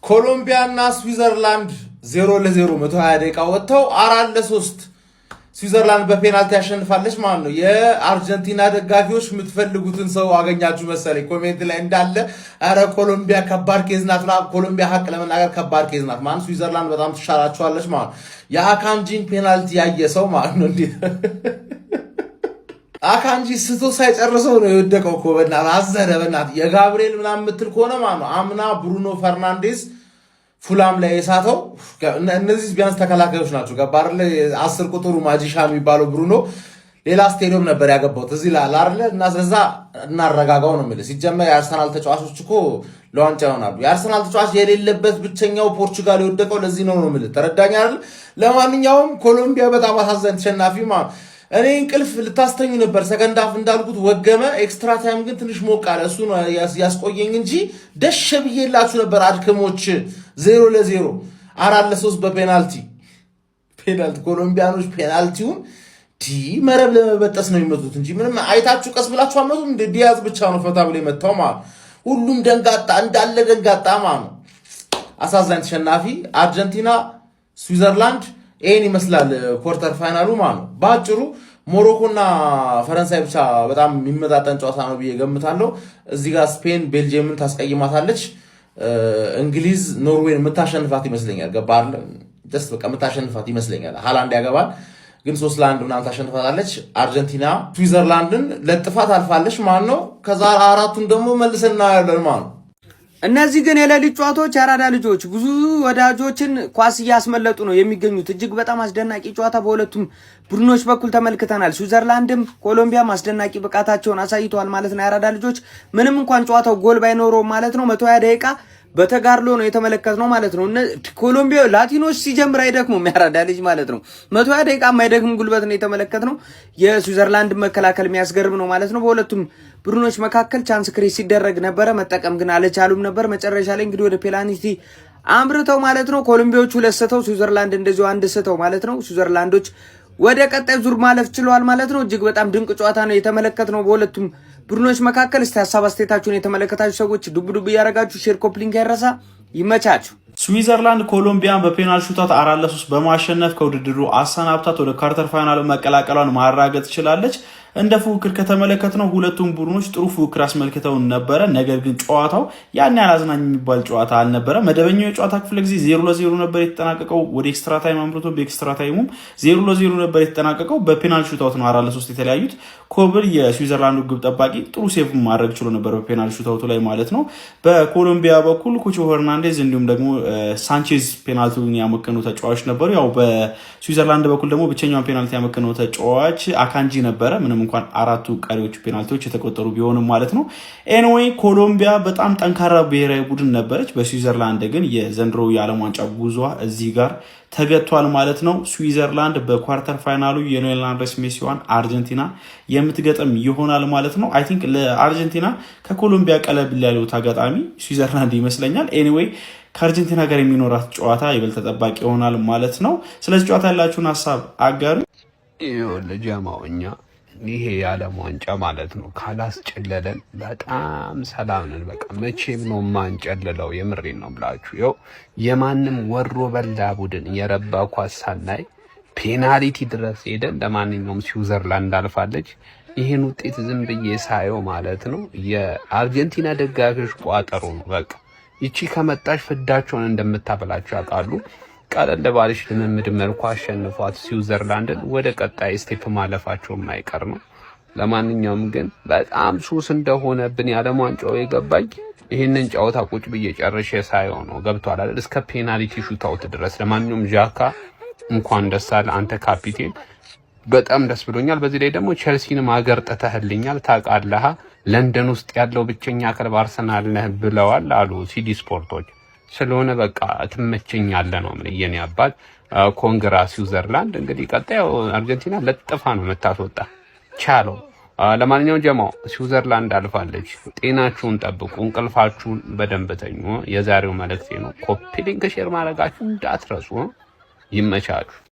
ኮሎምቢያ እና ስዊዘርላንድ 0-0 120 ደቂቃ ወጥተው 4-3 ስዊዘርላንድ በፔናልቲ ያሸንፋለች ማለት ነው። የአርጀንቲና ደጋፊዎች የምትፈልጉትን ሰው አገኛችሁ መሰለኝ። Comment ላይ እንዳለ ኧረ ኮሎምቢያ ከባድ case ናት። ኮሎምቢያ ሀቅ ለመናገር ከባድ case ናት ማለት፣ ስዊዘርላንድ በጣም ትሻላቸዋለች ማለት ነው። የአካንጂን ፔናልቲ ያየ ሰው ማለት ነው፣ እንዴት አካንጂ ስቶ ሳይጨርሰው ነው የወደቀው እኮ፣ በእናትህ አዘነ። በእናትህ የጋብርኤል ምናምን የምትል ከሆነ ማለት ነው፣ አምና ብሩኖ ፈርናንዴዝ ፉላም ላይ የሳተው፣ እነዚህ ቢያንስ ተከላካዮች ናቸው። ገባ አይደለ? 10 ቁጥሩ magician የሚባለው ብሩኖ ሌላ ስቴዲየም ነበር ያገባው፣ ትዝ ይልሃል አይደለ? እና ስለዛ እናረጋጋው ነው የምልህ። ሲጀመር የአርሰናል ተጫዋቾች እኮ ለዋንጫ ይሆናሉ። የአርሰናል ተጫዋች የሌለበት ብቸኛው ፖርቹጋል የወደቀው ለዚህ ነው ነው የምልህ። ተረዳኝ አይደል? ለማንኛውም ኮሎምቢያ በጣም አሳዛኝ ተሸናፊ ማለት፣ እኔ እንቅልፍ ልታስተኙ ነበር። Second half እንዳልኩት ወገመ። Extra time ግን ትንሽ ሞቅ አለ። እሱ ነው ያስቆየኝ እንጂ ደሽ ብዬላችሁ ነበር። አድክሞች 0-0፣ 4-3 በፔናልቲ ፔናልቲ። ኮሎምቢያኖች ፔናልቲውን ዲ መረብ ለመበጠስ ነው የሚመቱት እንጂ ምንም አይታችሁ ቀስ ብላችሁ አመቱም። እንደ ዲያዝ ብቻ ነው ፈታ ብሎ የመታው ማለት፣ ሁሉም ደንጋጣ እንዳለ ደንጋጣ ማለት ነው። አሳዛኝ ተሸናፊ አርጀንቲና፣ ስዊዘርላንድ ይህን ይመስላል quarter final ኡ ማለት ነው። በአጭሩ ሞሮኮና ፈረንሳይ ብቻ በጣም የሚመጣጠን ጨዋታ ነው ብዬ ገምታለሁ። እዚህ ጋር ስፔን ቤልጅየምን ታስቀይማታለች። እንግሊዝ ኖርዌይን የምታሸንፋት ይመስለኛል። ገባ just በቃ የምታሸንፋት ይመስለኛል። ሃላንድ ያገባል፣ ግን 3-1 ምናምን ታሸንፋታለች። አርጀንቲና ስዊዘርላንድን ለጥፋት አልፋለች ማለት ነው። ከዛ አራቱን ደግሞ መልሰን እናያለን ማለት ነው። እነዚህ ግን የሌሊት ጨዋታዎች የአራዳ ልጆች ብዙ ወዳጆችን ኳስ እያስመለጡ ነው የሚገኙት። እጅግ በጣም አስደናቂ ጨዋታ በሁለቱም ቡድኖች በኩል ተመልክተናል። ስዊዘርላንድም ኮሎምቢያም አስደናቂ ብቃታቸውን አሳይተዋል ማለት ነው። የአራዳ ልጆች ምንም እንኳን ጨዋታው ጎል ባይኖረው ማለት ነው፣ 120 ደቂቃ በተጋድሎ ነው የተመለከትነው ማለት ነው። ኮሎምቢያ ላቲኖች ሲጀምር አይደክሙም፣ ያራዳ ልጅ ማለት ነው። 120 ደቂቃ የማይደክም ጉልበት ነው የተመለከትነው። የስዊዘርላንድ መከላከል የሚያስገርም ነው ማለት ነው። በሁለቱም ቡድኖች መካከል chance create ሲደረግ ነበረ፣ መጠቀም ግን አልቻሉም ነበር። መጨረሻ ላይ እንግዲህ ወደ ፔናልቲ አምርተው ማለት ነው፣ ኮሎምቢያዎቹ ሁለት ስተው ስዊዘርላንድ እንደዚሁ አንድ ስተው ማለት ነው፣ ስዊዘርላንዶች ወደ ቀጣይ ዙር ማለፍ ችለዋል ማለት ነው። እጅግ በጣም ድንቅ ጨዋታ ነው የተመለከትነው በሁለቱም ቡድኖች መካከል። እስቲ ሀሳብ አስተያየታችሁን የተመለከታችሁ ሰዎች ዱብ ዱብ እያደረጋችሁ share፣ copy link አይረሳ። ይመቻችሁ። ስዊዘርላንድ ኮሎምቢያን በ penalty shootout 4-3 በማሸነፍ ከውድድሩ አሰናብታት ወደ quarter final መቀላቀሏን ማረጋገጥ ችላለች። እንደ ፉክክር ከተመለከትነው ሁለቱም ቡድኖች ጥሩ ፉክክር አስመልክተውን ነበረ። ነገር ግን ጨዋታው ያን ያህል አዝናኝ የሚባል ጨዋታ አልነበረ። መደበኛው የጨዋታ ክፍለ ጊዜ 0-0 ነበር የተጠናቀቀው። ወደ extra time አምርቶ በ extra time ኡም 0-0 ነበር የተጠናቀቀው። በ penalty shootout ነው 4-3 የተለያዩት። ኮብል የስዊዘርላንዱ ግብ ጠባቂ ጥሩ save ማድረግ ችሎ ነበር በ penalty shootout ኡ ላይ ማለት ነው። በኮሎምቢያ በኩል ኩቾ ሄርናንዴዝ እንዲሁም ደግሞ ሳንቼዝ ፔናልቲውን ያመከኑ ተጫዋች ነበሩ። ያው በስዊዘርላንድ በኩል ደግሞ ብቸኛውን ፔናልቲ ያመከነው ተጫዋች አካንጂ ነበረ፣ ምንም እንኳን አራቱ ቀሪዎቹ ፔናልቲዎች የተቆጠሩ ቢሆንም ማለት ነው። Anyway ኮሎምቢያ በጣም ጠንካራ ብሔራዊ ቡድን ነበረች። በስዊዘርላንድ ግን የዘንድሮ የዓለም ዋንጫ ጉዟ እዚህ ጋር ተገቷል ማለት ነው። ስዊዘርላንድ በ quarter final ኡ የሊዮኔል አንድሬስ ሜሲዋን አርጀንቲና የምትገጥም ይሆናል ማለት ነው። I think ለአርጀንቲና ከኮሎምቢያ ቀለል ያሉት አጋጣሚ ስዊዘርላንድ ይመስለኛል። Anyway ከአርጀንቲና ጋር የሚኖራት ጨዋታ ይበልጥ ተጠባቂ ይሆናል ማለት ነው። ስለዚህ ጨዋታ ያላችሁን ሀሳብ አጋሩ። ይኸውልህ ጀማው፣ እኛ ይሄ የዓለም ዋንጫ ማለት ነው ካላስጨለለን በጣም ሰላም ነን። በቃ መቼም ነው የማንጨልለው። የምሬን ነው ብላችሁ ይኸው የማንም ወሮ በላ ቡድን የረባ ኳስ ሳናይ ፔናልቲ ድረስ ሄደን ለማንኛውም ስዊዘርላንድ አልፋለች። ይህን ውጤት ዝም ብዬ ሳየው ማለት ነው የአርጀንቲና ደጋፊዎች ቋጠሮ ነው። በቃ ይቺ ከመጣች ፍዳቸውን እንደምታበላቸው ያውቃሉ። ቀለል ባለች ልምምድ መልኩ አሸንፏት ስዊዘርላንድን ወደ ቀጣይ step ማለፋቸው የማይቀር ነው። ለማንኛውም ግን በጣም ሱስ እንደሆነብን የዓለም ዋንጫው የገባኝ ይህንን ጨዋታ ቁጭ ብዬ ጨርሼ ሳየው ነው። ገብቷል አይደል? እስከ penalty shootout ድረስ። ለማንኛውም ዣካ እንኳን ደስ አለህ አንተ ካፒቴን፣ በጣም ደስ ብሎኛል። በዚህ ላይ ደግሞ ቸልሲንም አገርጥተህልኛል። ታውቃለህ፣ ለንደን ውስጥ ያለው ብቸኛ ክለብ አርሰናል ነህ ብለዋል አሉ ሲዲ ስፖርቶች። ስለሆነ በቃ ትመቸኛለህ ነው ምን የኔ አባት። Congra ስዊዘርላንድ። እንግዲህ ቀጣዩ አርጀንቲና ለጥፋ ነው የምታስወጣ ቻለው። ለማንኛውም ጀማው ስዊዘርላንድ አልፋለች። ጤናችሁን ጠብቁ፣ እንቅልፋችሁን በደንብ ተኙ። የዛሬው መልእክቴ ነው። Copy link share ማድረጋችሁ እንዳትረሱ። ይመቻችሁ።